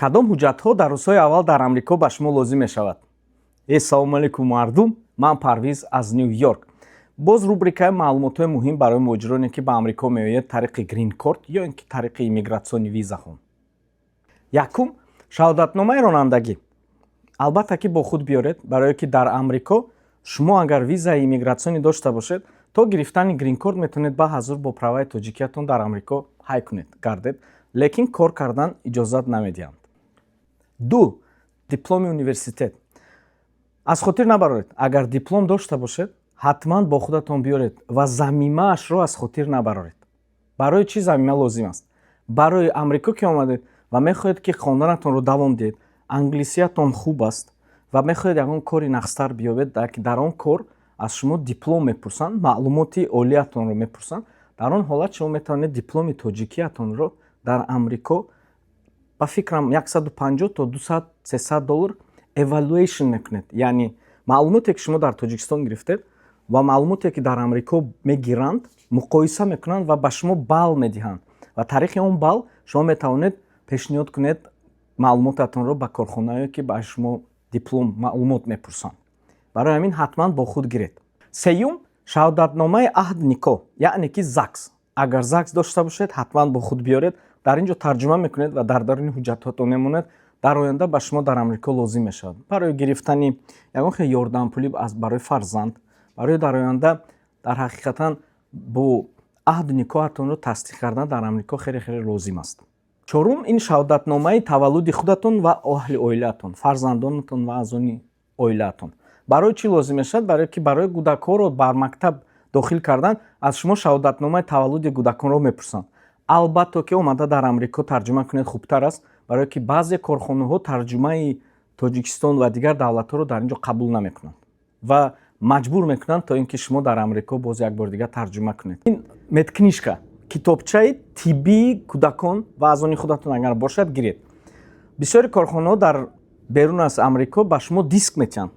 Кадом ҳуҷҷатҳо дар рӯзҳои аввал дар Амрико ба шумо лозим мешавад? Э, салому алейкум, мардум! Ман Парвиз аз Ню Йорк. Боз рубрикаи маълумотҳои муҳим барои муҳоҷироне, ки ба Амрико меояд тариқи грин-корт ё ин ки тариқи иммигратсиони визаҳо. Якум, шаҳодатномаи ронандагӣ албатта ки бо худ биёред, барое ки дар Амрико шумо агар визаи иммигратсионӣ дошта бошед, то гирифтани грин-корт метавонед ба ҳазур бо праваи тоҷикиятон дар Амрико ҳай кунед, гардед, лекин кор кардан иҷозат намедиҳанд. Ду, дипломи университет. Аз хотир набароред, агар диплом дошта бошед, ҳатман бо худатон биёред ва замимаашро аз хотир набароред. Барои чӣ замима лозим аст? Барои Амрико ки омадед ва мехоҳед, ки хонданатонро давом диҳед, англисиятон хуб аст ва мехоҳед ягон кори нағзтар биёбед, ки дар он кор аз шумо диплом мепурсанд, маълумоти олиятонро мепурсанд. Дар он ҳолат шумо метавонед дипломи тоҷикиятонро дар Амрико, ба фикрам, 150 то 200, 300 доллар evaluation мекунед, яъне маълумоте, ки шумо дар Тоҷикистон гирифтед, ва маълумоте, ки дар Амрико мегиранд, муқоиса мекунанд ва ба шумо балл медиҳанд ва тариқи он балл шумо метавонед пешниҳод кунед маълумотатонро ба корхонае, ки ба шумо диплом, маълумот мепурсанд. Барои ҳамин ҳатман бо худ гиред. Сеюм, шаҳодатномаи аҳд никоҳ, яъне ки ЗАГС. Агар ЗАГС дошта бошед, ҳатман бо худ биёред. Дар ин ҷо тарҷума мекунед ва дар даруни ҳуҷҷатҳотон мемонад. Дар оянда ба шумо дар Амрико лозим мешавад барои гирифтани ягон хел ёрдампулӣ барои фарзанд, барои дар оянда дар ҳақиқатан бо аҳду никоҳатонро тасдиқ кардан дар Амрико хеле хеле лозим аст. Чорум, ин шаҳодатномаи таваллуди худатон ва аҳли оилаатон, фарзандонатон ва аъзони оилаатон. Барои чӣ лозим мешавад? Барое ки барои кӯдакҳоро бар мактаб дохил кардан аз шумо шаҳодатномаи таваллуди кӯдаконро мепурсанд. Албатта ки омада дар Амрико тарҷума кунед хубтар аст, барое ки баъзе корхонаҳо тарҷумаи Тоҷикистон ва дигар давлатҳоро дар ин ҷо қабул намекунанд ва маҷбур мекунанд, то ин ки шумо дар Амрико боз як бор дигар тарҷума кунед. Ин медкнижка, китобчаи тиббии кӯдакон ва аз они худатон агар бошад, гиред. Бисёри корхонаҳо дар берун аз Амрико ба шумо диск метиҳанд.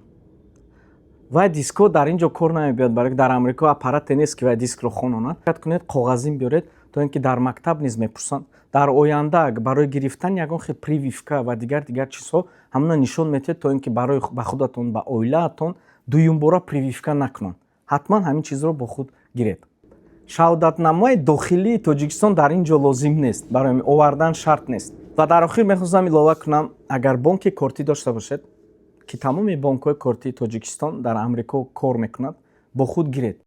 Вай дискҳо дар ин ҷо кор намебиёд, барои дар Амрико аппарате нест, ки вай дискро хононад. Кунед, коғазин биёред, то ин ки дар мактаб низ мепурсанд. Дар оянда барои гирифтани ягон хел прививка ва дигар дигар чизҳо ҳамона нишон метиҳед, то ин ки барои ба худатон, ба оилаатон дуюмбора прививка накунанд. Ҳатман ҳамин чизро бо худ гиред. Шаҳодатномаи дохилии Тоҷикистон дар ин ҷо лозим нест, барои овардан шарт нест. Ва дар охир мехостам илова кунам: агар бонки кортӣ дошта бошед, ки тамоми бонкҳои кортии Тоҷикистон дар Амрико кор мекунад, бо худ гиред.